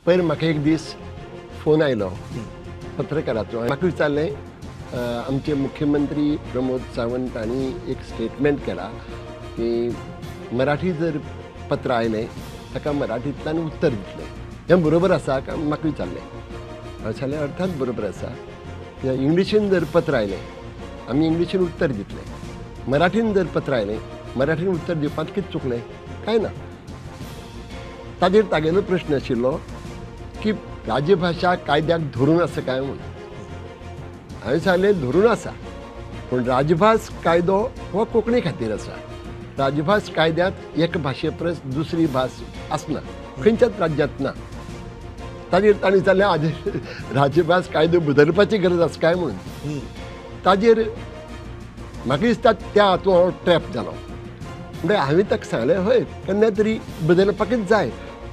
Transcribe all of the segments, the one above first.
पयर म्हाका एक दीस फोन आयलो पत्रकाराचो, म्हाका विचारलें आमचे मुख्यमंत्री प्रमोद सावंत हांणी एक स्टेटमेंट केला की मराठी जर पत्र आयलें ताका मराठींतल्यान उत्तर दितलें, हें बरोबर आसा काय म्हाका विचारलें. हांवें सांगलें अर्थात बरोबर आसा. कित्याक इंग्लिशीन जर पत्र आयलें आमी इंग्लिशीन उत्तर दितले, मराठीन जर पत्र आयलें मराठीन उत्तर दिवपांत कितें चुकलें? कांय ना. ताजेर तागेलो प्रश्न आशिल्लो की राजभाशा कायद्याक धरून आसा काय म्हूण. हांवें सांगलें धरून आसा, पूण राजभास कायदो हो कोंकणी खातीर आसा. राजभास कायद्यांत एक भाशे परस दुसरी भास आसना, खंयच्याच राज्यांत ना. ताजेर तांणी विचारलें आज राजभास कायदो बदलपाची गरज आसा काय म्हणून. ताजेर म्हाका दिसता त्या हातूंत हांव ट्रॅप जालो. म्हणजे हांवें ताका सांगलें हय केन्ना तरी बदलपाकच जाय,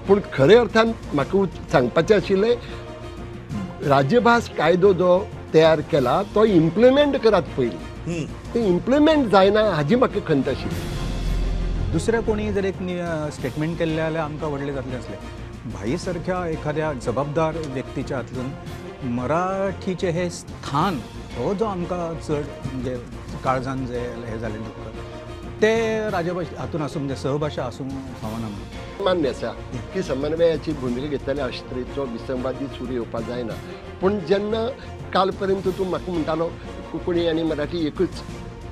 पूण खऱ्या अर्थान म्हाका सांगपाचें आशिल्लें राजभास कायदो जो तयार केला तो इम्प्लिमेंट करात पयलीं, ते इम्प्लिमेंट जायना हाजी म्हाका खंत आशिल्ली. दुसऱ्या कोणी जर एक स्टेटमेंट केल्लें जाल्यार आमकां व्हडलें जातलें आसलें. भाई सारख्या एखाद्या जबाबदार व्यक्तीच्या हातून मराठीचें हें स्थान हो जो आमकां चड म्हणजे काळजान जे हें जालें दुख्ख ते राजभाशा हातून आसूं म्हणजे सहभाशा आसूंक फावना म्हणून. मान्य आसा की समन्वयाची भुमिका घेतले अशे तरेचो विसंवादी सूर येवपाक जायना, पूण जेन्ना काल पर्यंत तूं म्हाका म्हणटालो कोंकणी आनी मराठी एकूच,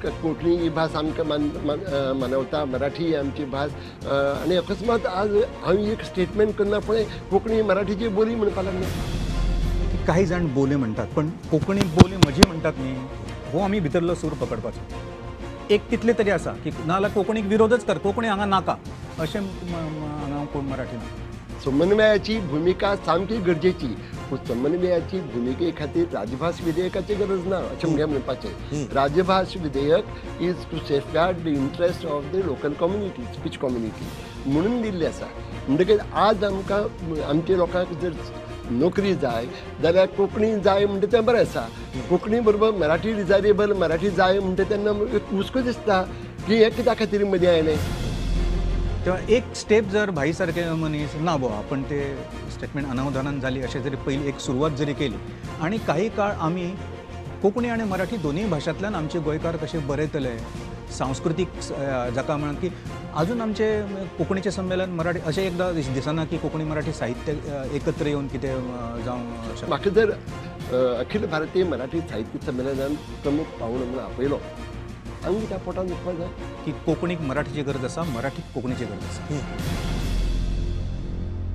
कोंकणी ही भास आमकां मानवता, मराठी ही आमची भास, आनी अकस्मात आज हांव एक स्टेटमेंट करना पळय कोंकणी मराठीची बोली म्हणपाक लागलें. काही जाण बोली म्हणटात पण कोंकणी बोली म्हजी म्हणटात न्ही, हो आमी भितरलो सूर पकडपाचो. एक तितले तरी आसा की नाजाल्यार कोंकणीक विरोधच कर, कोंकणी हांगा नाका अशें हांगा कोण मराठी ना. समन्वयाची भुमिका सामकी गरजेची, पूण समन्वयाची भुमिके खातीर राजभास विधेयकाची गरज ना अशें म्हगें म्हणपाचें. राजभास विधेयक is to safeguard the interest of the local community, speech community म्हणून दिल्लें आसा. म्हणटकीच आज आमकां आमच्या लोकांक जर नोकरी जाय जाल्यार कोंकणी जाय म्हणटा तें बरें आसा, कोंकणी बरोबर मराठी डिजायरेबल मराठी जाय म्हणटा तेन्ना एक हुस्को दिसता की हें कित्या खातीर मदीं आयलें. तेव्हा एक स्टेप जर भाई सारखे मनीस ना बो आपण ते स्टेटमेंट अनावधानान जाली अशें जरी पयली एक सुरवात जरी केली आनी काही काळ आमी कोंकणी आनी मराठी दोनूय भाशांतल्यान आमचे गोंयकार कशे बरयतले सांस्कृतीक जाका म्हणून की अजून आमचे कोंकणीचें संमेलन मराठी अशें एकदां दिसना की कोंकणी मराठी साहित्य एकत्र येवन कितें जावंक शकता. म्हाका जर अखिल भारतीय मराठी साहित्य संमेलनान प्रमुख पाहुणो म्हणून आपयलो आमी त्या पोटान दुखपाक जाय की कोंकणीक मराठीची गरज आसा, मराठीक कोंकणीची गरज आसा.